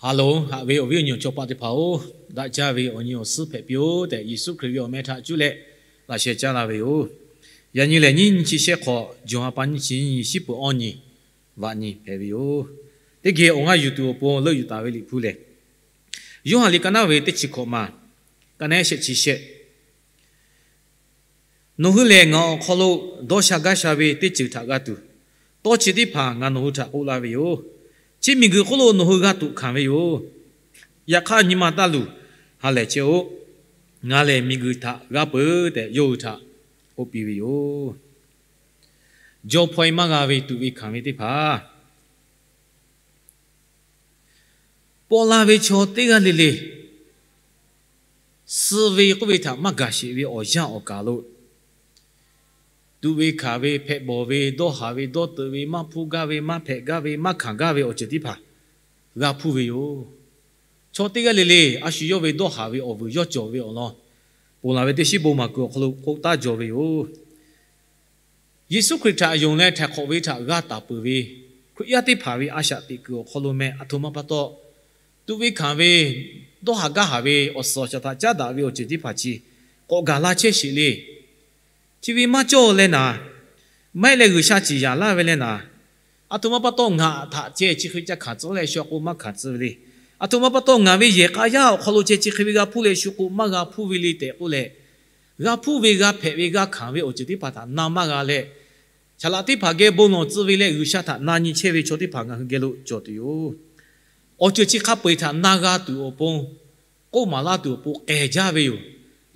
Ha loˬ, haꞈ ve awˬ viˉ awˬ nyi awˬ chaw paˆ teˇ hpaˍ-oˬ, daꞈ jaˇ ve awˬ nyi awˬ suhˉ hpehꞈ piˇ-oˆ tehꞈ, Yeˍsuˆ Hkriꞈ ve awˬ meh htaꞈ cuˇ leh laꞈ sheh caˇ laˇ ve yoˬ. Yaꞈ nyi lehˬ, nyiˇ nyi chi shehˆ hk'awꞈ, Jawˬ ha pa nyiˇ chi nyiˇ nyi, shiˉ peuˬ awˇ nyi, vaꞈ nyi hpehꞈ ve yoˬ. Teˇ geh awˬ g'aˇ yuˬ tuˬ awˬ pon leuˆ yuˬ taˍ ve Liꞈ hpu lehˬ, Yoˇhanˬ liꞈ ka naˉ ve teˇ chi hkawꞈ ma, ka naˉ shehˆ chi shehˆ. Nawˬ hui lehˬ, ngaˬ awˬ hk'aw lo dawˇ sha gaˇ sha ve teˇ ceuˬ htaꞈ g'a tuˬ, tawˇ chi teˇ hpaˍ ngaˬ nawˬ hui htaꞈ k'oˆ laˇ ve yoˬ. Chi miˬguiˬ hk'oˆ lo nawˬ hui g'a tuꞈ hkanˍ ve yoˬ. Yaꞈ hk'aˇ, nyi ma taˇ luˬ, ha lehˬ chehˇ-oˆ. Ngaˬ lehˬ miˬguiˬ htaꞈ g'a peuˬ tehꞈ yawˇ hui htaꞈ k'oˆ piˇ ve yoˬ. Jaw hpaw-e maˇ g'a ve tuꞈ ve hkanˍ ve teˇ hpaˍ, paw la ve chaw teˇ g'aˇ le le suh ve k'oˆ ve htaꞈ maˇ gaˬ sheˍ ve awˬ yanˇ awˬ kaˬ lo, tuꞈ ve hkanˍ ve, hpehꞈ bawˬ ve, dawˇ haˍ ve, dawˇ teuꞈ ve, maˇ hpuˇ gaˇ ve, maˇ hpehꞈ gaˇ ve, maˇ hkanˍ gaˇ ve awˬ ceuˬ teˇ hpaˍ g'a hpuˇ ve yoˬ. Chaw teˇ g'aˇ le le a shu yawˇ ve dawˇ haˍ ve awˬ vuiˬ yawˇ cawˬ ve awˬ lawn, ponˬ laˬ ve teˇ shiˉ bon maˍ kuiˬ awˬ hk'aw lo k'oˆ taˉ jaw ve yoˬ. Yeˍsuˆ Hkriꞈ htaꞈ yonˍ leh htaiˍ hk'awꞈ ve htaꞈ g'a taˍ peuˬ ve Hkriꞈ yaˇ teˇ hpaˍ ve a shaꞈ teꞈ kuiˬ awˬ hk'aw lo meh, aˬ htoꞈ ma pa taw tuꞈ ve hkanˍ ve, dawˇ haˍ gaˇ haˍ ve, awˬ suhˍ awˬ shaˍ htaꞈ caˉ daꞈ ve awˬ ceuˬ teˇ hpaˍ chi k'awꞈ gaˬ la chehˇ sheˍ le. Chi ve maˇ cawˇ leh naˍ, maˇ heˆ leh G'uiˬsha ciˍ yanˍ laˇ ve leh naˍ, aˬ htoꞈ ma pa taw ngaˬ htaꞈ ceh chi hk'e ca hkanˍ tcuh leh shu k'o maˇ hkanˍ tcuh ve le. Aˬ htoꞈ ma pa taw ngaˬ ve yehˬ k'a yaˇ awˬ hk'aw lo ceh chi hk'e ve g'a hpuˇ leh shu k'o maˇ g'a hpuˇ ve le tehꞈ k'oˆ leh, g'a hpuˇ ve, g'a hpehꞈ ve, g'a hkanˍ ve awˬ ceuˬ teˇ hpaˍ htaꞈ na maˇ g'a leh, chaˍ laꞈ teˇ hpaˍ geh bon lawˬ tcuh ve leh G'uiˬsha htaꞈ na nyi chehˇ ve chaw teˇ hpaˍ ngaˬ hui geh lo cawˬ tuˬ yoˬ. Awˬ ceuˬ chi hk'a peu-eˬ htaꞈ na g'a tuˬ awˬ pon, k'oˆ maˍ laˇ tuˬ awˬ pon k'ehˬ jaˇ ve yoˬ.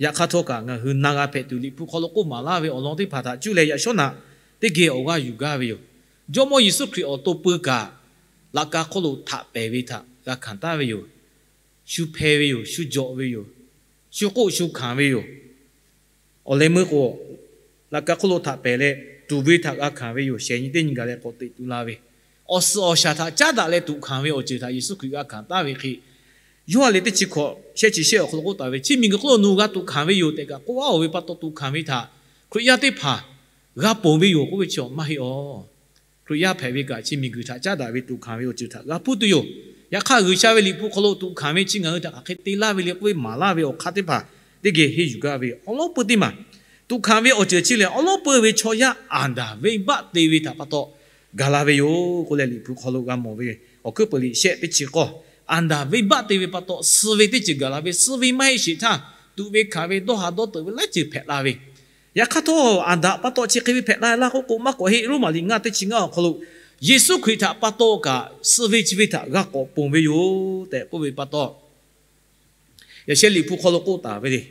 Yaꞈ hk'aˇ htawˇ kaꞈ ngaˬ hui na g'a hpehꞈ tuˬ Liꞈ hpu hk'aw lo k'oˆ maˍ laˇ ve awˬ lawn teˇ hpaˍ htaꞈ cuˇ leh yaꞈ shawˉ naꞈ teˇ geh awˬ g'aˇ yuˬ gaˇ ve yoˬ. Jawˇmawˇ Yeˍsuˆ Hkriꞈ awˬ to pui kaꞈ, laꞈ ka hk'oˆ lo htaꞈ pehˍ ve htaꞈ g'a hkanˍ taˍ ve yoˬ. Shu hpeh ve yoˬ, shu jawꞈ ve yoˬ, shu k'oˆ shu hkanˍ ve yoˬ. Awˬ leh meuˇ k'o, laꞈ ka hk'oˆ lo htaꞈ pehˍ leh, tuˍ ve htaꞈ g'a hkanˍ ve yoˬ. Shehˍ nyi teˇ nyi gaˬ leh k'awꞈ teꞈ tu la ve, awˬ suhˍ awˬ shaˍ htaꞈ caˉ daꞈ leh tuꞈ hkanˍ ve awˬ ceuˬ htaꞈ Yeˍsuˆ Hkriꞈ g'a hkanˍ taˍ ve hk'e, Yoˇhanˬ liꞈ teˇ chi hkawꞈ shehˆ chi shehˆ awˬ hk'aw lo k'oˆ taˍ ve, chi miˬguiˬ hk'oˆ lo nawˬ hui g'a tuꞈ hkanˍ ve yoˬ tehꞈ kaꞈ k'oˆ a-oˬ ve pa taw, tuꞈ hkanˍ ve htaꞈ Hkriꞈ yaˇ teˇ hpaˍ g'a ponˬ ve yoˬ k'oˆ ve chi maˇ heˆ awˬ. Hkriꞈ yaˇ hpehꞈ ve kaꞈ chi miˬguiˬ htaꞈ caˉ daꞈ ve tuꞈ hkanˍ ve awˬ ceuˬ htaꞈ g'a hpuˇ tuˬ yoˬ. Yaꞈ hk'aˇ, G'uiˬsha ve Liꞈ hpu hk'aw lo tuꞈ hkanˍ ve chi ngaˬ hui htaꞈ hk'aˬ hk'e te laˇ ve le k'oˆ ve maˍ laˇ ve awˬ hk'aˇ teˇ hpaˍ teˇ geh henˇ yuˬ gaˇ ve awˬ lawn peuˇ teˇ maˬ, tuꞈ hkanˍ ve awˬ ceuˬ chi lehˬ, awˬ lawn peuˇ ve chaw yaˇ Aˍdanˍ venˇbaˆ te ve htaꞈ pa taw gaˬ la ve yoˬ k'oˆ leh Liꞈ hpu hk'aw lo g'a mawˬ ve. Awˬ hkuiˉ peuˬ liꞈ shehˆ teˇ chi k'awˇ, Aˍdanˍ venˇbaˆ te ve pa taw suh ve teˇ ceuˬ gaˬ la ve, suh ve maˇ heˆ sheˍ htaˇ, tuꞈ ve hkanˍ ve, dawˇ haˍ dawˇ teuꞈ ve laiˉ ceuˬ hpehꞈ la ve. Yaꞈ hk'aˇ htawˇ, Aˍdanˍ pa taw chi hk'e ve hpehꞈ la laˇ k'oˆ k'o maˇ k'awꞈ heˆ. Roˉmaꞈ liꞈ ngaˇ teˇ chi ngaˇ awˬ hk'aw lo, Yeˍsuˆ Hkriꞈ htaꞈ pa taw kaꞈ suh ve chi ve htaꞈ g'a k'awꞈ ponˬ ve yoˬ tehꞈ k'oˆ ve pa taw, yaꞈ sheh Liꞈ hpu hk'aw lo k'oˆ taˍ ve le.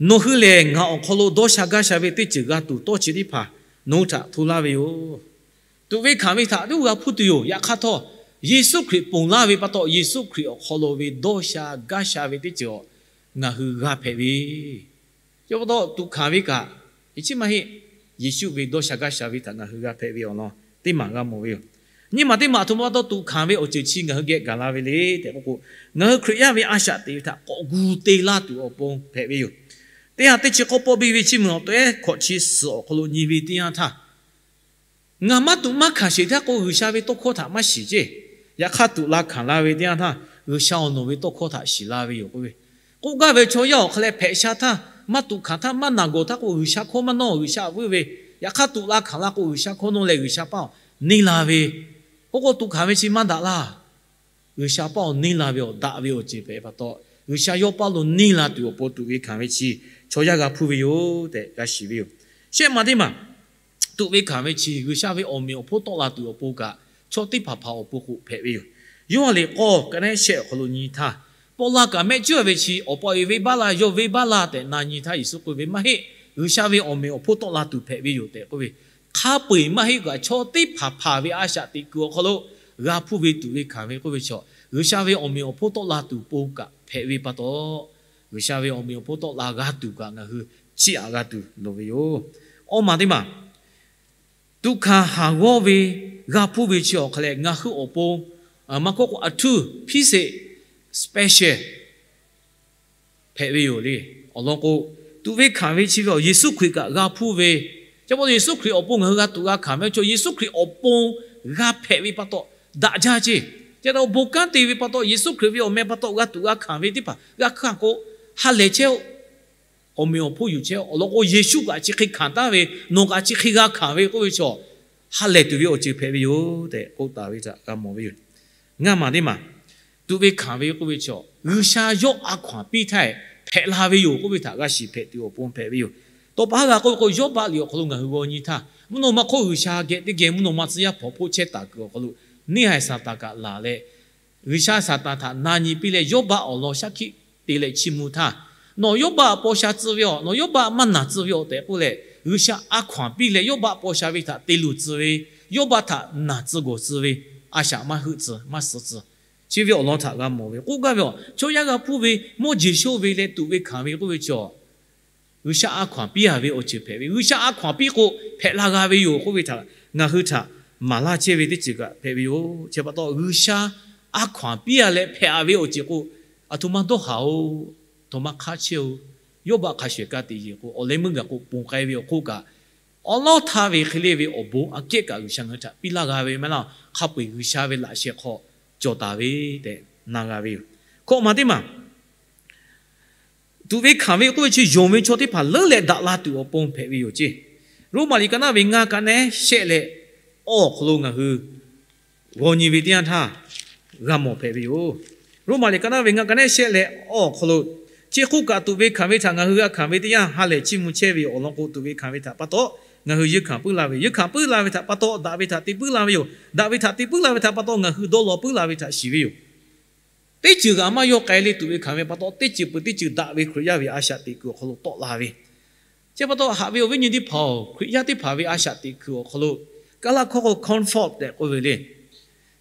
Nawˬ hui lehˬ, ngaˬ awˬ hk'aw lo dawˇ sha gaˇ sha ve teˇ ceuˬ g'a tuˬ tawˇ chi teˇ hpaˍ nawˬ hui htaꞈ hto laˇ ve yoˬ. Tuꞈ ve hkanˍ ve htaꞈ tiˉ g'a hpuˇ tuˬ yoˬ. Yaꞈ hk'aˇ htawˇ, Yeˍsuˆ Hkriꞈ ponˬ laˇ ve pa taw, Yeˍsuˆ Hkriꞈ awˬ hk'aw lo ve dawˇ sha gaˇ sha ve teˇ ceuˬ ngaˬ hui g'a hpehꞈ ve chi pa taw, tuꞈ hkanˍ ve kaꞈ, chi maˇ heˆ, Yeˍsuˆ ve dawˇ sha gaˇ sha ve htaꞈ ngaˬ hui g'a hpehꞈ ve awˬ lawn teˇ maˬ g'a mawˬ ve yoˬ. Nyiˇ maˬ teˇ maˬ aˬ htoꞈ ma pa taw tuꞈ hkanˍ ve awˬ ceuˬ chi ngaˬ hui geh gaˬ la ve le tehꞈ k'oˆ k'o, ngaˬ hui Hkriꞈ yaˇ ve a shaꞈ teꞈ ve htaꞈ k'awꞈ gu te laˇ tuˬ awˬ pon hpehꞈ ve yoˬ. Teˇ ha teˇ chi k'awˇ pawˆ biˇ ve Chiˇ mvuh awˬ tehˉ hkawꞈ chi suhˍ awˬ hk'aw lo nyi ve teˇ yanˇ htaˇ, ngaˬ maˇ tuꞈ maˇ hkanˍ sheˍ htaˇ k'o, G'uiˬsha ve tawˇ hkawˇ htaꞈ maˇ shiˍ ceˇ. Yaꞈ hk'aˇ, tuꞈ la hkanˍ la ve teˇ yanˇ htaˇ, G'uiˬsha awˬ nawˬ ve tawˇ hkawˇ htaꞈ shiˍ la ve yoˬ k'oˆ ve. K'oˆ gaˇ ve chaw yaˇ awˬ hk'a leh hpehꞈ sha htaˇ, maˇ tuꞈ hkanˍ htaˇ, maˇ naˬ gawˬ htaˇ k'o, G'uiˬsha hkawˇ maˇ nawˇ, G'uiˬsha vuiˇ ve. Yaꞈ hk'aˇ, tuꞈ la hkanˍ la k'o, G'uiˬsha hkawˇ nawˇ leh G'uiˬsha paˇ awˬ neˇ la ve. K'oˆ k'o, tuꞈ hkanˍ ve chi maˇ daꞈ laˇ. G'uiˬsha paˇ awˬ neˇ la ve awˬ daꞈ ve awˬ ceuˬ hpehꞈ pa taw, G'uiˬsha yawˇ paˇ lo neˇ la tuˬ awˬ pon tuꞈ ve hkanˍ ve chi chaw yaˇ g'a hpuˇ ve yoˬ tehꞈ g'a shiˍ ve yoˬ. Shehˆ maˬ teˇ maˬ, tuꞈ ve hkanˍ ve chi G'uiˬsha ve awˬ meꞈ awˬ hponˇ tawˆ la tuˬ awˬ pon kaꞈ, chaw teˇ hpaˍ hpaˍ awˬ pon k'o hpehꞈ ve yoˬ. Yoˇhanˬ liꞈ k'awˇ ka naˉ shehˆ awˬ hk'aw lo nyi htaˇ, paw la kaꞈ mehˆ cuˉ ve chi awˬ pa awˬ e venˇbaˆ laˇ, yawˇ venˇbaˆ laˇ tehꞈ na nyi htaˇ Yeˍsuˆ k'oˆ ve, maˇ heˆ, G'uiˬsha ve awˬ meꞈ awˬ hponˇ tawˆ la tuˬ hpehꞈ ve yoˬ tehꞈ k'oˆ ve. Hk'a peu-eˬ maˇ heˆ kaꞈ, chaw teˇ hpaˍ hpaˍ ve a shaꞈ teꞈ kuiˬ awˬ hk'aw lo g'a hpuˇ ve tuꞈ ve hkanˍ ve k'oˆ ve chaw, G'uiˬsha ve awˬ meꞈ awˬ hponˇ tawˆ la tuˬ pon kaꞈ hpehꞈ ve pa taw, G'uiˬsha ve awˬ meꞈ awˬ hponˇ tawˆ la g'a tuˬ kaꞈ ngaˬ hui chiˇ aꞈ g'a tuˬ loˍ ve yoˬ. Awˇ maˬ teˇ maˬ, tuꞈ hkanˍ haˍ g'awˇ ve g'a hpuˇ ve chi awˬ hk'a leh ngaˬ hui awˬ pon maˇ k'oˆ k'o, a htuˇ hpiˇ sheˍ, special hpehꞈ ve yoˬ le. Awˬ lawn k'o, tuꞈ ve hkanˍ ve chi ve awˬ Yeˍsuˆ Hkriꞈ kaꞈ g'a hpuˇ ve, chi pa taw Yeˍsuˆ Hkriꞈ awˬ pon ngaˬ hui g'a tuꞈ g'a hkanˍ ve chaw, Yeˍsuˆ Hkriꞈ awˬ pon g'a hpehꞈ ve pa taw daꞈ jaˇ ceˇ. Chi htaꞈ bon kanˉ te ve pa taw, Yeˍsuˆ Hkriꞈ ve awˬ meh pa taw g'a tuꞈ g'a hkanˍ ve teˇ hpaˍ g'a hkanˍ k'o, ha lehˬ chehˇ-oˆ. Awˬ meꞈ awˬ hponˇ yuˬ chehˇ-oˆ. Awˬ lawn k'o, Yeˍsuˆ kaꞈ chi hk'e hkanˍ taˍ ve, nawˬ kaꞈ chi hk'e g'a hkanˍ ve k'oˆ ve chaw, ha lehˬ tuˬ ve awˬ ceuˬ hpehꞈ ve yoˬ tehꞈ k'oˆ taˍ ve htaꞈ g'a mawˬ ve yoˬ. Ngaˇ maˬ teˇ maˬ, tuꞈ ve hkanˍ ve k'oˆ ve chaw, G'uiˬsha yawˇ a hkaw-anˬ piˇ htaˇ hpehꞈ la ve yoˬ k'oˆ ve htaꞈ g'a shiˍ hpehꞈ tuˬ awˬ pon hpehꞈ ve yoˬ. Tawˇ pa haˉ g'a k'oˆ ve k'o, Yawˇbaˆ liꞈ awˬ hk'aw lo ngaˬ hui g'aw nyi htaˇ, mvuhˇ naw ma hk'oˆ G'uiˬsha geh teˇ geh mvuhˇ naw ma tcuh yaˇ hpawnˬ hpoˆ chehˇ taˍ kuiˬ awˬ hk'aw lo, neˇ haiˬ Saˍtanˍ kaꞈ laˬ leh, G'uiˬsha Saˍtanˍ htaꞈ na nyi piˇ leh, Yawˇbaˆ awˬ lawn shaˉ hkiˆ te leh chiˇ mvuh htaˇ, nawˬ Yawˇbaˆ paw sha tcuh ve-oˬ, nawˬ Yawˇbaˆ maˇ naˬ tcuh ve-oˬ tehꞈ k'oˆ leh, G'uiˬsha a hkaw-anˬ piˇ leh, Yawˇbaˆ paw sha ve htaꞈ te luˬ tcuh ve, Yawˇbaˆ htaꞈ naˬ tcuh gawˬ tcuh ve, a shaꞈ maˇ heuˆ tcuh maˇ suh tcuh. Chi ve awˬ lawn htaꞈ g'a mawˬ ve k'oˆ gaˇ ve, chaw yaˇ g'a hpuˇ ve mawˇ jeˬ shoˆ ve leh tuꞈ ve hkanˍ ve k'oˆ ve chaw, G'uiˬsha a hkaw-anˬ piˇ-a ve awˬ ceuˬ hpehꞈ ve, G'uiˬsha a hkaw-anˬ piˇ k'o hpehꞈ la g'a ve yoˬ k'oˆ ve htaꞈ ngaˬ hui htaꞈ maˍ laˇ chehˇ ve teˇ ceuˬ kaꞈ hpehꞈ ve yoˬ. Chi pa taw G'uiˬsha a hkaw-anˬ piˇ-a leh hpehꞈ-a ve awˬ ceuˬ k'o, aˬ htoꞈ ma dawˇ haˍ-oˬ, aˬ htoꞈ ma hk'aˇ chehˇ-oˬ, Yawˇbaˆ hk'a shuˍ ehˬ ka tiꞈ yeˬ k'o, awˬ leh meuˇ gaˬ k'o ponˬ k'ai ve awˬ hk'oˆ kaꞈ, awˉ lawˉ htaˇ ve hk'e le ve awˬ bon aꞈ kehˉ kaꞈ G'uiˬsha ngaˬ hui htaꞈ piˇ laˇ g'a ve maˇ heˆ laˇ. Hk'a peu-eˬ G'uiˬsha ve laꞈ sheh hk'aw cawˬ taˍ ve tehꞈ na g'a ve yoˬ. Hkawꞈ maˬ teˇ maˬ, tuꞈ ve hkanˍ ve k'oˆ ve chi yonˍ ve chaw teˇ hpaˍ leuˉ leh daꞈ la tuˬ awˬ pon hpehꞈ ve yoˬ ceˇ. Roˉmaꞈ liꞈ ka naˉ ve ngaˇ ka nehˉ shehˆ leh awˇ awˬ hk'aw lo ngaˬ hui g'aw nyi ve teˇ yanˇ htaˇ g'a mawˬ hpehꞈ ve yoˬ. Roˉmaꞈ liꞈ ka naˉ ve ngaˇ ka nehˉ shehˆ leh awˇ awˬ hk'aw lo, chi hk'oˆ kaꞈ tuꞈ ve hkanˍ ve htaꞈ ngaˬ hui g'a hkanˍ ve teˇ yanˇ ha lehˬ chiˇ mvuh chehˇ ve awˬ lawn k'o, tuꞈ ve hkanˍ ve htaꞈ pa taw ngaˬ hui yeunˇ hkanˍ puiˉ la ve, yeunˇ hkanˍ puiˉ la ve htaꞈ pa taw daꞈ ve htaꞈ te puiˉ la ve yoˬ. Daꞈ ve htaꞈ te puiˉ la ve htaꞈ pa taw ngaˬ hui dawˇ law puiˉ la ve htaꞈ shiˍ ve yoˬ. Teˇ ceuˬ g'aꞈ maˇ yawˇ k'ai le tuꞈ ve hkanˍ ve pa taw, teˇ ceuˬ peuˬ teˇ ceuˬ daꞈ ve Hkriꞈ yaˇ ve a shaꞈ teꞈ kuiˬ awˬ hk'aw lo tawˆ la ve. Chi pa taw haꞈ ve awˬ viˉ nyi teˇ hpaˍ-oˬ, Hkriꞈ yaˇ teˇ hpaˍ ve a shaꞈ teꞈ kuiˬ awˬ hk'aw lo, Kaˇlaˇ hkawˇ k'o comfort tehꞈ k'oˆ ve le.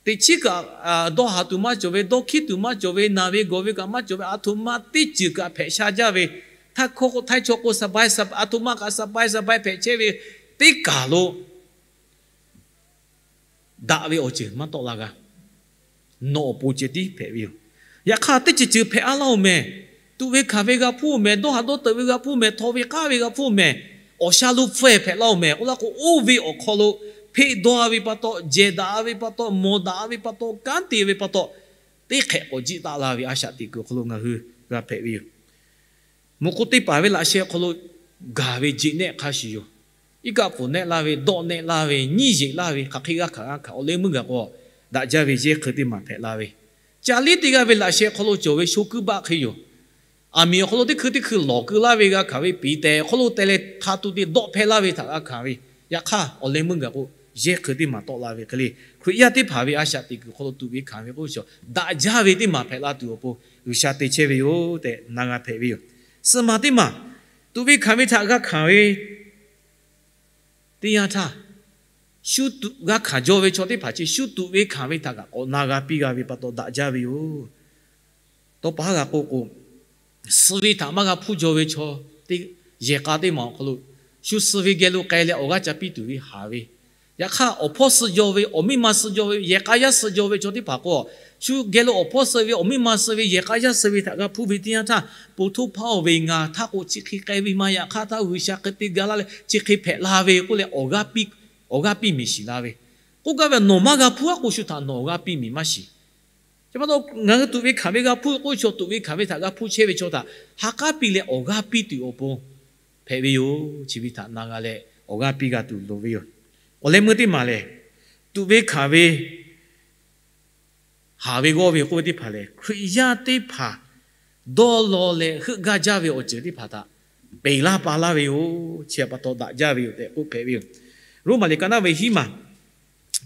Teꞈ chiˉ kaꞈ dawˇ haˍ tuˬ maˇ cawˬ ve, dawˇ hkiˉ tuˬ maˇ cawˬ ve, naˬ ve gawˬ ve kaꞈ maˇ cawˬ ve, aˬ htoꞈ ma teˇ ceuˬ kaꞈ hpehꞈ sha jaˇ ve, htaiˇ hkawˇ k'o htaiˇ chaw k'o สบาย สบาย, aˬ htoꞈ ma kaꞈ สบาย สบาย hpehꞈ chehˇ ve teˇ kaˬ lo daꞈ ve awˬ ceuˬ maˇ tawˆ la g'a. Nawˬ awˬ pon ceh tiˉ hpehꞈ ve yoˬ. Yaꞈ hk'aˇ teˇ ceuˬ ceuˬ hpehꞈ-a laˇ-oˬ mehˬ. Tuꞈ ve hkanˍ ve g'a hpuˇ mehˬ, dawˇ haˍ dawˇ teuꞈ ve g'a hpuˇ mehˬ, htaw ve k'aˉ ve g'a hpuˇ mehˬ, awˬ sha lo hpfuhˇ-ehˍ hpehꞈ laˇ-oˬ mehˬ k'oˆ laˇ k'o, oˇ ve awˬ hk'aw lo hpeꞈ dawˇ-a ve pa taw, jehˬ daꞈ-a ve pa taw, mawˬ daꞈ-a ve pa taw, kanˉ te ve pa taw, teˇ hk'ehꞈ k'awꞈ jiˆ taˆ la ve a shaꞈ teꞈ kuiˬ awˬ hk'aw lo ngaˬ hui g'a hpehꞈ ve yoˬ. Mvuhˇ k'oˆ teˇ hpaˍ ve laꞈ sheh awˬ hk'aw lo gaˬ ve jeꞈ nehˆ hk'a shuˍ yoˬ. Iˉ kaˆ pfuhˍ nehˆ laˇ ve, dawˆ nehˆ laˇ ve, nyiˇ yeˬ laˇ ve, hk'aˬ hk'e g'aˇ hkanˍ g'aˇ hkanˍ, awˬ leh meuˇ gaˬ k'o, daꞈ jaˇ ve yehˇ hk'eu teˇ maˬ hpehꞈ la ve, ca liˉ teˇ g'aˇ ve laꞈ sheh hk'aw lo cawˬ ve sho kuiˉ baˆ hk'e yoˬ. Aˬ miˍ awˬ hk'aw lo teˇ hkui teˇ hkui lawˬ keu laˇ ve g'a hkanˍ ve, piˍ tehˍ awˬ hk'aw lo teh leh hta tu te dawˆ hpehˇ laˇ ve htaꞈ g'a hkanˍ ve, yaꞈ hk'aˇ awˬ leh meuˇ gaˬ k'o, yehˇ hk'eu teˇ maˬ tawˆ la ve hk'e le, Hkriꞈ yaˇ teˇ hpaˍ ve a shaꞈ teꞈ kuiˬ hk'aw lo tuꞈ ve hkanˍ ve k'oˆ ve chaw, daꞈ jaˇ ve teˇ maˬ hpehꞈ la tuˬ awˬ pon G'uiˬsha te chehˇ ve yoˬ tehꞈ na g'a hpehꞈ ve yoˬ. Suh maˬ teˇ maˬ, tuꞈ ve hkanˍ ve htaꞈ g'a hkanˍ ve teˇ yanˇ htaˇ, shu tuꞈ g'a hkanˍ jaw ve chaw teˇ hpaˍ chi shu tuꞈ ve hkanˍ ve htaꞈ kaꞈ k'awꞈ na g'a piˇ g'a ve pa taw daꞈ jaˇ ve yoˬ. Tawˇ pa haˉ g'a k'oˆ k'o, suh ve htaꞈ maˇ g'a hpuˇ jaw ve chaw, teˇ yehˬ k'a teˇ maˬ awˬ hk'aw lo, shu suh ve geh lo k'ai leh awˬ g'aˇ ca piˇ tuˬ ve haˍ ve, yaꞈ hk'aˇ awˬ hpawˇ suh jaw ve, awˬ miˇ ma suh jaw ve, yehˬ k'a yaˇ suh jaw ve chaw teˇ hpaˍ k'o, shu geh lo awˬ hpawˇ suh ve, awˬ miˇ ma suh ve, yehˬ k'a yaˇ suh ve htaꞈ g'a hpuˇ ve teˇ yanˇ htaˇ, po htoˇ hpaˇ-oˬ ve, ngaˬ htaˇ k'o chi hk'e k'ai ve maˇ, yaꞈ hk'aˇ htaˇ G'uiˬsha hk'e te ga laˇ leh chi hk'e hpehꞈ la ve k'oˆ leh awˬ g'aˇ piˇ, awˬ g'aˇ piˇ miˬ shiˍ la ve, k'oˆ gaˇ ve, nawˬ maˇ g'a hpuˇ-a k'o, shu htaꞈ nawˬ awˬ g'aˇ piˇ miˬ maˇ shiˍ. Chi pa taw ngaˬ hui tuꞈ ve hkanˍ ve g'a hpuˇ k'oˆ ve chaw, tuꞈ ve hkanˍ ve htaꞈ g'a hpuˇ chehˇ ve chaw htaꞈ ha k'aˉ piˇ leh awˬ g'aˇ piˇ tuˬ awˬ pon hpehꞈ ve yoˬ. Chi ve htaꞈ na g'a leh awˬ g'aˇ piˇ g'a tuˬ loˍ ve yoˬ. Awˬ leh meuˇ teˇ maˬ lehˬ, tuꞈ ve hkanˍ ve haˍ ve g'awˇ ve k'oˆ ve teˇ hpaˍ lehˬ, Hkriꞈ yaˇ teˇ hpaˍ dawˇ law leh heuˆ gaˇ jaˇ ve awˬ ceuˬ teˇ hpaˍ htaꞈ peˬ laˇ pa laˇ ve yoˬ. Chi pa taw daꞈ jaˇ ve yoˬ tehꞈ k'oˆ hpehꞈ ve yoˬ. Roˉmaꞈ liꞈ ka naˉ ve hiˉ maˬ,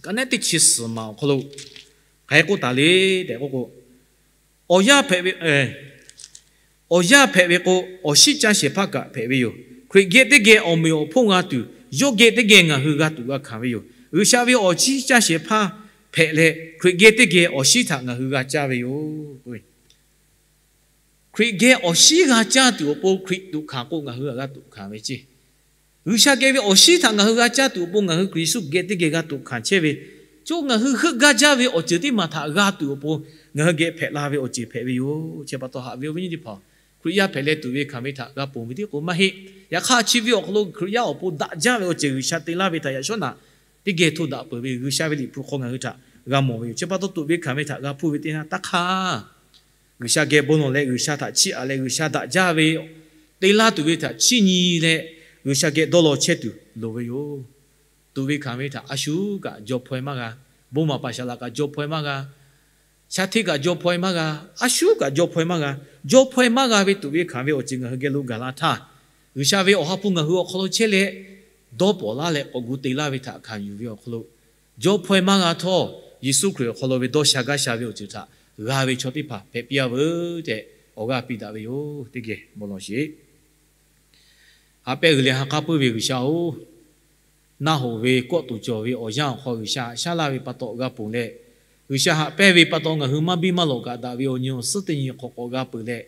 ka nehˉ teˇ chi suhˍ maˬ awˬ hk'aw lo hk'aˬ hk'e k'oˆ taˍ le tehꞈ k'oˆ k'o, awˬ yanˇ hpehꞈ ve, awˬ yanˇ hpehꞈ ve k'o, awˬ shinˉ caˇ shehˍ hpaˇ kaꞈ hpehꞈ ve yoˬ. Hkriꞈ geh teˇ geh awˬ meꞈ awˬ hponˇ g'a tuˬ, yawˇ geh teˇ geh ngaˬ hui g'a tuˬ g'a hkanˍ ve yoˬ. G'uiˬsha ve awˬ shinˉ caˇ shehˍ hpaˇ hpehꞈ leh, Hkriꞈ geh teˇ geh awˬ shinˉ htaꞈ ngaˬ hui g'a caˇ ve yoˬ. Hkriꞈ geh awˬ shinˉ g'a caˇ tuˬ awˬ pon Hkriꞈ tuꞈ hkanˍ k'o, ngaˬ hui g'a tuꞈ hkanˍ ve ceˇ. G'uiˬsha geh ve awˬ shinˉ htaꞈ ngaˬ hui g'a caˇ tuˬ awˬ pon, ngaˬ hui Hkriꞈ Yeˍsuˆ geh teˇ geh g'a tuꞈ hkanˍ chehˇ ve, co ngaˬ hui heuˆ gaˇ jaˇ ve awˬ ceuˬ teˇ maˬ htaꞈ g'a tuˬ awˬ pon, ngaˬ hui geh hpehꞈ la ve awˬ ceuˬ hpehꞈ ve yoˬ. Chi pa taw haꞈ ve awˬ viˉ nyi teˇ hpaˍ, Hkriꞈ yaˇ hpehꞈ leh tuꞈ ve hkanˍ ve htaꞈ g'a ponˬ ve tiˉ k'o maˇ heˆ. Yaꞈ hk'aˇ chi ve awˬ hk'aw lo Hkriꞈ yaˇ awˬ pon daꞈ jaˇ ve awˬ ceuˬ G'uiˬsha te laˇ ve htaꞈ yaꞈ shawˉ naꞈ teˇ geh hto daꞈ peuˬ ve, G'uiˬsha ve liꞈ hpu hk'aw ngaˬ hui htaꞈ g'a mawˬ ve yoˬ. Chi pa taw tuꞈ ve hkanˍ ve htaꞈ g'a hpuˇ ve teˇ yanˇ, taˇ hk'aˇ G'uiˬsha geh bon lawˬ leh G'uiˬsha htaꞈ chiˇ aꞈ leh G'uiˬsha daꞈ jaˇ ve te laˇ tuˬ ve htaꞈ chiˇ nyi leh, G'uiˬsha geh dawˇ law chehˇ tuˬ loˍ ve yoˬ. Tuꞈ ve hkanˍ ve htaꞈ a shu kaꞈ jaw hpaw-e maˇ g'a. Bon maˍ paˍ shaˍ laꞈ kaꞈ jaw hpaw-e maˇ g'a. Shaˉ hteˇ kaꞈ jaw hpaw-e maˇ g'a. A shu kaꞈ jaw hpaw-e maˇ g'a. Jaw hpaw-e maˇ g'a ve tuꞈ ve hkanˍ ve awˬ ceuˬ ngaˬ hui geh lo gaˬ la htaˇ, G'uiˬsha ve awˬ ha hpu ngaˬ hui awˬ hk'aw lo chehˇ leh, dawˇ pawˍ laˇ leh k'awꞈ gu te laˇ ve htaꞈ hkanˍ yuˬ ve awˬ hk'aw lo, jaw hpaw-e maˇ g'a htawˇ, Yeˍsuˆ Hkriꞈ awˬ hk'aw lo ve dawˇ sha gaˇ sha ve awˬ ceuˬ htaꞈ g'a ve chaw teˇ hpaˍ hpehꞈ piˇ-a veuˬ tehꞈ awˬ g'aˇ piˇ daꞈ ve yoˬ. Teˇ geh bon lawˬ sheˍ. Haꞈ pehnˇ g'uiˬ leh ha k'aˉ puiˉ ve G'uiˬsha-oˬ, naˆ hoꞈ ve kawˆ tuˬ cawˬ ve awˬ yanˇ awˬ hk'aw G'uiˬsha haꞈ shaˉ laˇ ve pa taw g'a ponˬ leh, G'uiˬsha haꞈ pehnˇ ve pa taw ngaˬ hui maˇ biˇ maˇ lawꞈ kaꞈ daꞈ ve awˬ nyi awˬ suhˉ teˇ nyi hk'awꞈ k'awꞈ g'a peuˬ leh,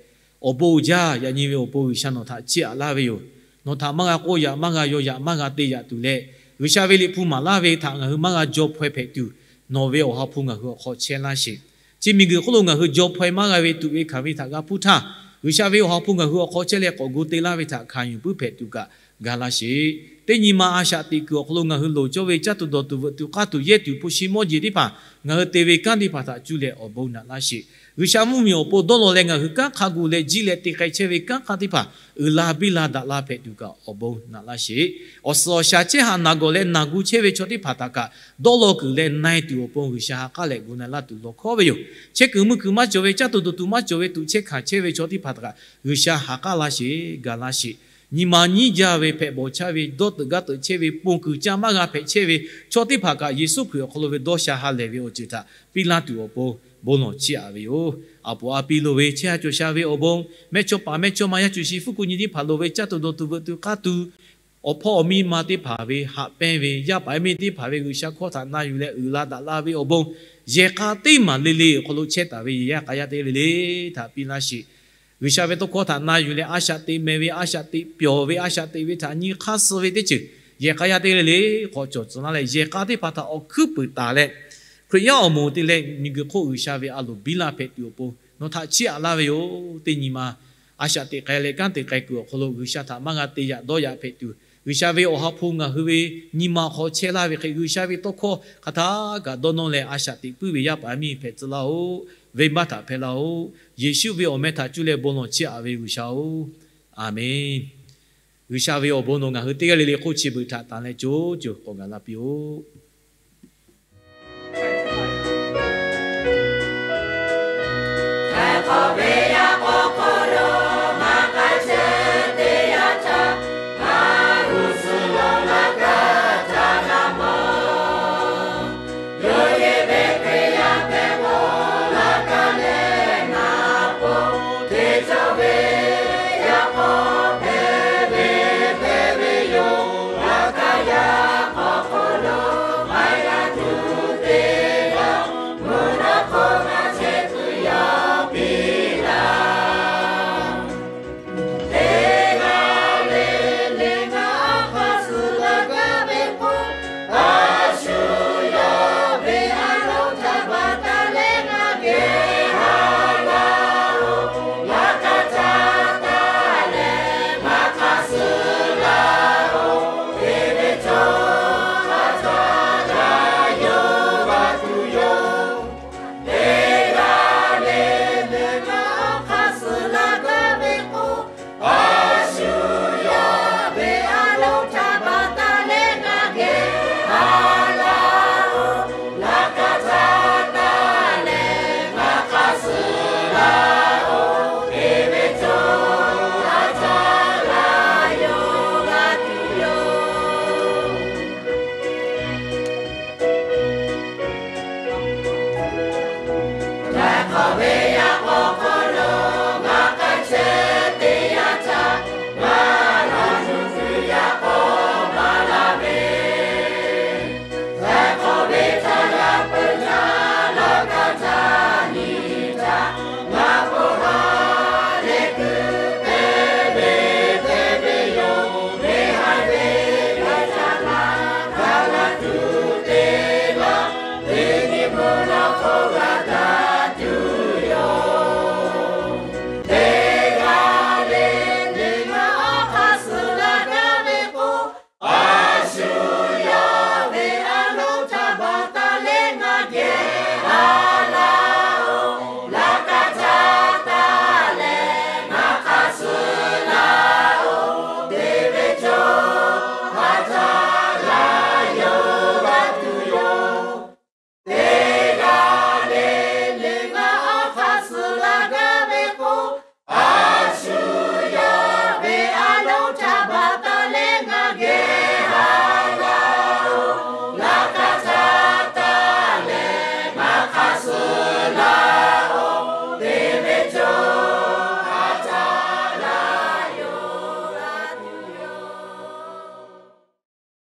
awˬ bon uiˍ jaˇ. Yaꞈ nyi ve awˬ pon G'uiˬsha nawˬ htaꞈ chiˇ aꞈ laˇ ve yoˬ. Nawˬ htaꞈ maˇ g'a k'oˆ yaꞈ, maˇ g'a yaw yaꞈ, maˇ g'a te yaꞈ tuˬ leh, G'uiˬsha ve liꞈ hpu maˍ laˇ ve htaꞈ ngaˬ hui maˇ g'a jaw hpaw-e hpehꞈ tuˬ, nawˬ ve awˬ ha hpu ngaˬ hui awˬ hk'aw chehˇ laˇ sheˍ. Chi miˬguiˬ hk'oˆ lo ngaˬ hui jaw hpaw-e maˇ g'a ve tuꞈ ve hkanˍ ve htaꞈ g'a hpuˇ htaˇ, G'uiˬsha ve awˬ ha hpu ngaˬ hui awˬ hk'aw chehˇ leh k'awꞈ gu te laˇ ve htaꞈ hkanˍ yuˬ puiˉ hpehꞈ tuˬ kaꞈ ga laˇ sheˍ. Teˇ nyi ma a shaꞈ teꞈ kuiˬ awˬ hk'aw lo ngaˬ hui loˍ cawˇ ve caˇ tuˬ dawˬ tuˬ veuꞈ tuˬ k'aˇ tuˬ yehˇ tuˬ hpu shi mawˇ jeˬ teˇ hpaˍ ngaˬ hui te ve kanˉ teˇ hpaˍ htaꞈ cuˇ leh awˬ bon naꞈ laˇ sheˍ. G'uiˬsha mvuhˇmiˬ awˬ pon dawˇ law leh ngaˬ hui kanˉ hk'a gu leh jiˇ leh te k'ai chehˇ ve kanˉ hk'aˇ teˇ hpaˍ uiˍ la biˇ la daꞈ la hpehꞈ tuˬ kaꞈ awˬ bon naꞈ laˇ sheˍ. Awˬ suhˍ awˬ shaˍ chehˇ haꞈ naˬ gawˬ leh naˬ gu chehˇ ve chaw teˇ hpaˍ htaꞈ kaꞈ dawˇ law kuiˬ leh na-e tuˬ awˬ pon G'uiˬsha ha k'aˉ leh gu na laˇ tuˬ lawˬ hkawˉ ve yoˬ. Chehˇ kuiˬ mui kuiˬ maˇ cawˬ ve, caˇ tuˬ dawˬ tuˬ maˇ cawˬ ve tuꞈ chehˇ hkanˍ chehˇ ve chaw teˇ hpaˍ htaꞈ kaꞈ G'uiˬsha ha k'aˉ laˇ sheˍ, ga laˇ sheˍ. Nyi ma nyiˉ jaˇ ve hpehꞈ bawˬ chaˇ ve, dawˇ teuꞈ gaˇ teuꞈ chehˇ ve, ponˬ kuiˬ ca maˇ g'a hpehꞈ chehˇ ve chaw teˇ hpaˍ kaꞈ Yeˍsuˆ Hkriꞈ awˬ hk'aw lo ve dawˇ sha ha lehˬ ve awˬ ceuˬ htaꞈ piˇ laˇ tuˬ awˬ pon bon lawˬ chiˇ aꞈ ve yoˬ. A poˍ a pi loˍ ve chehˇ ha cawˬ sha ve awˬ bon, mehˇchawˇpaˍ mehˇchawˇma yaˇ cuˬ shi fuˉ kuˬ nyi teˇ hpaˍ loˍ ve caˇ tuˬ dawˬ tuˬ veuꞈ tuˬ k'aˇ tuˬ, awˬ hpawˇ awˬ miˇ ma teˇ hpaˍ ve haꞈ pehnˇ ve, yaˇ paˍ yaˇ miˇ teˇ hpaˍ ve G'uiˬsha hkawˇ htaꞈ na yuˬ leh uiˍ la daꞈ la ve awˬ bon, yehˬ k'a teˇ maˬ le le awˬ hk'aw lo chehˇ taˍ ve yehˬ yaˇ k'a yaˇ teˇ g'aˇ le le htaꞈ piˇ laˇ sheˍ. G'uiˬsha ve tawˇ hkawˇ htaꞈ na yuˬ leh a shaꞈ teꞈ mehˍ ve, a shaꞈ teꞈ pyawˬ ve, a shaꞈ teꞈ ve htaꞈ nyi hk'aˇ suh ve teˇ ceuˬ, yehˬ k'a yaˇ teˇ g'aˇ le le k'awꞈ cawˬ tcuh laˇ leh, yehˬ k'a teˇ hpaˍ htaꞈ awˬ hkuiˉ puiˍ taˍ leh, Hkriꞈ yaˇ awˬ moˍ te leh miˬguiˬ hk'oˆ G'uiˬsha ve a loˍ biˇ la hpehꞈ tuˬ awˬ pon nawˬ htaꞈ chiˇ aꞈ laˇ ve yoˬ. Teˇ nyi ma a shaꞈ teꞈ k'ai leh kanˉ te k'ai kuiˬ awˬ hk'aw lo G'uiˬsha htaꞈ maˇ g'a te yaꞈ dawˇ yaꞈ hpehꞈ tuˬ, G'uiˬsha ve awˬ ha hpu ngaˬ hui ve nyi ma awˬ hk'aw chehˇ laˇ ve hk'e, G'uiˬsha ve tawˇ hkawˇ hk'aˬ htaˇ kaꞈ dawˇ nawˇ leh a shaꞈ teꞈ puiˉ ve yaˇ paˍ yaˇ miˇ hpehꞈ tcuh laˇ-oˆ. Venˇbaˆ htaꞈ hpehꞈ laˇ-oˆ. Yeˍsuˆ ve awˬ meh htaꞈ cuˇ leh bon lawˬ chiˇ aꞈ ve G'uiˬsha-oˬ, aˬmenˍ. G'uiˬsha ve awˬ bon nawˬ ngaˬ hui teˇ g'aˇ le le hk'oˆ chi beuꞈ htaꞈ tanˬ leh co co k'awꞈ gaˬ la piˇ-oˆ. Hk'aˬ ve